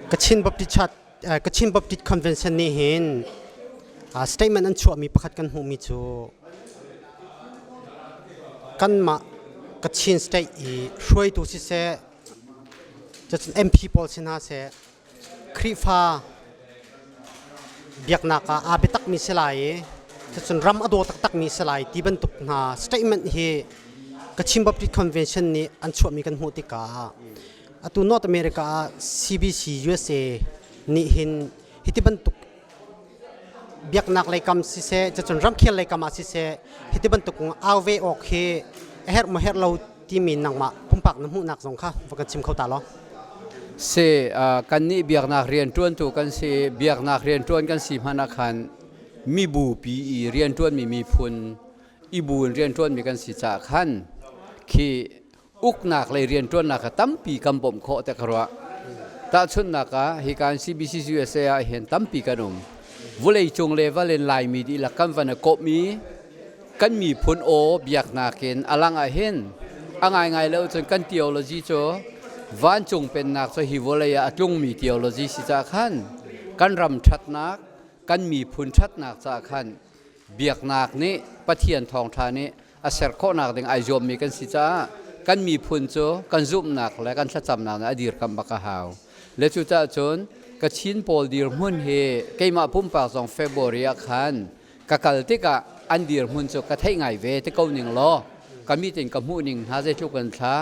Kachin Baptist Church Kachin Baptist Convention nih hin statement an chuahmi pakhat kan hmuhmi cu kanmah Kachin state i hruaitu siseh cun MP pawl si hna seh Khrihfa biaknak ah aa biatakmi si lai i cucun ram a daw taktakmi si lai ti bantuk hna statement hi Kachin Baptist Convention nih an chuahmi kan hmuh tikah atu North America ah CBC USA nih hin hiti bantuk biaknak lei kam siseh cucun ramkhel lei kam ah siseh hiti bantuk au ve awk hi a herh maw herh lo timi nangmah pumpak na hmuhnak zong kha va kan chim kho ta law. Si kan nih biaknak rianṭuantu kan si biaknak rianṭuan kan si hmanh ah khan mibupi i rianṭuanmi miphun i bu in rianṭuanmi kan si caah khan khi uknak lei rianṭuannak kha tampi kan bawmh khawh te ka ruah. Tahchunhnak ah hika in CBC USA ah hin tampi kan um. Vulei cung level in Laimi dihlak kan van i kawmh i kan miphun aw biaknak in a lang ah hin a ngaingai lo cun kan theology cu vancung pennak cu hi vawlei ah a tlungmi theology si caah khan kan ram ṭhatnak kan miphun ṭhatnak caah khan biaknak nih Pathian thawngṭha nih a ser khawhnak ding ai zuammi kan si caah kan miphun cu kan zumhnak le kan thlacamnak nih a dirkamh bak a hau. Le cucaah cun Kachin pawl dirhmun hi keimah pumpak zong February ah khan ka kal tikah an dirhmun cu ka theih ngai ve te ko ning law ka mit in ka hmuh ning hna zeitluk an thla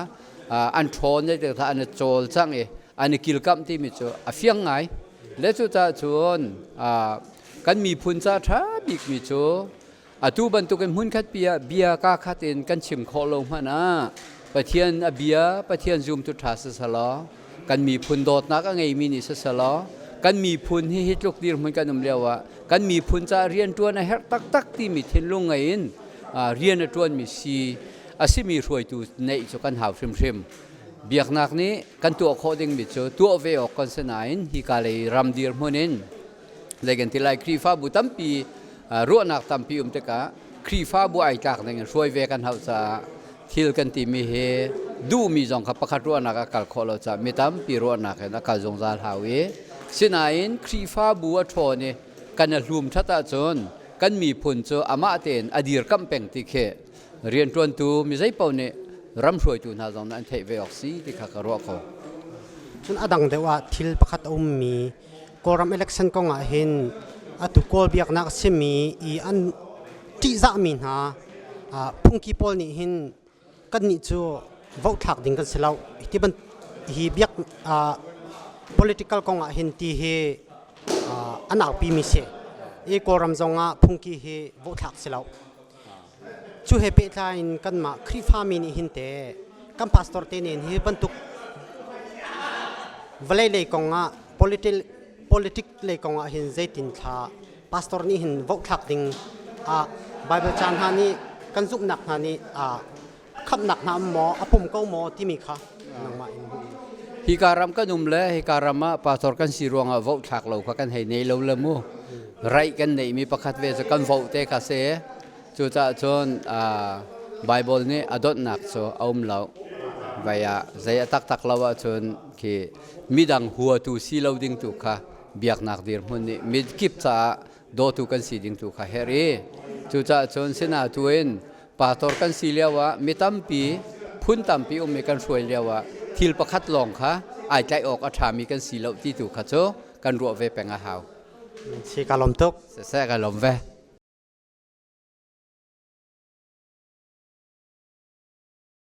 an ṭhawn zeitluk thla an i cawl cang i an i kilkamh timi cu a fiang ngai. Le cucaah cun kan miphun ca ṭha bikmi cu atu bantukin hmunkhat pi ah bia kaa khat in kan chim khawh lo hmanh ah Pathian a bia Pathian zumtu ṭha siselaw kan miphun dawtnak a ngeimi nih siselaw kan miphun hi hi tluk dirhmun kan um lio ah kan miphun caah rianṭuan a herh taktak timi thinlung ngei in rian a ṭuanmi si a simi hruaitu neih cu kan hau hrimhrim. Biaknak nih kan tuah khawh dingmi cu tuah ve awk kan si nain hika lei ram dirhmun in zei kan ti lai Khrihfabu tampi ruahnak tampi um tikah Khrihfabu ai tlak ning in hruai ve kan hauh caah thil kan timi hi duhmi zong kha pakhat ruahnak a kal khawh lo caah mi tampi ruahnak in a kal zungzal hau i sinain Khrihfabu a ṭhawn i kan a hlum ṭhat ahcun kan miphun cu amah tein a dirkamh peng ti khi rianṭuantu mi zeipaoh nih ram hruaitu hna zong nih an theih ve awk si ti kha ka ruah ko. Cun a dang deuh ah thil pakhat a ummi Kawlram election kong ah hin atu Kawl biaknak a simi i an ṭihzahmi hna phungki pawl nih hin kannih cu vote thlak ding kan si lo. Hi ban hi biak political kong ah hin ti hi an aupi mi si. I Kawlram zong ah phungki hi vote thlak si lo. Cu he pehtlai in kanmah Khrihfami nih hin te kan pastor te nih hi bantuk vawlei lei kong ah political politic lei kong ah hin zeitin thla pastor nih hin vote thlak ding ah Bible caan hna nih kan zumhnak hna nih khamhnak hna um maw a pum ko maw timi kha nangmah in Hika ram kan um le hika ram ah pastor kan si ruangah vote thlak lo kha kan hei nei lo le mu right kan neihmi pakhat ve cu kan vote te kha si cucaah cun Bible nih a donhnak cu a um lo vai ah zei a taktak lo ahcun khi midang huatu si lo ding tu kha biaknak dirhmun nih mikip caah dawtu kan si ding tu kha herh i cucaah cun sinatu in pastor kan si lio ah mi tampi phun tampi ummi kan hruai lio ah thil pakhat lawng kha ai tlaih awk a ṭhami kan si lo ti tu kha cu kan ruah ve peng a hau. Si ka lawm tuk. Siseh ka lawm ve.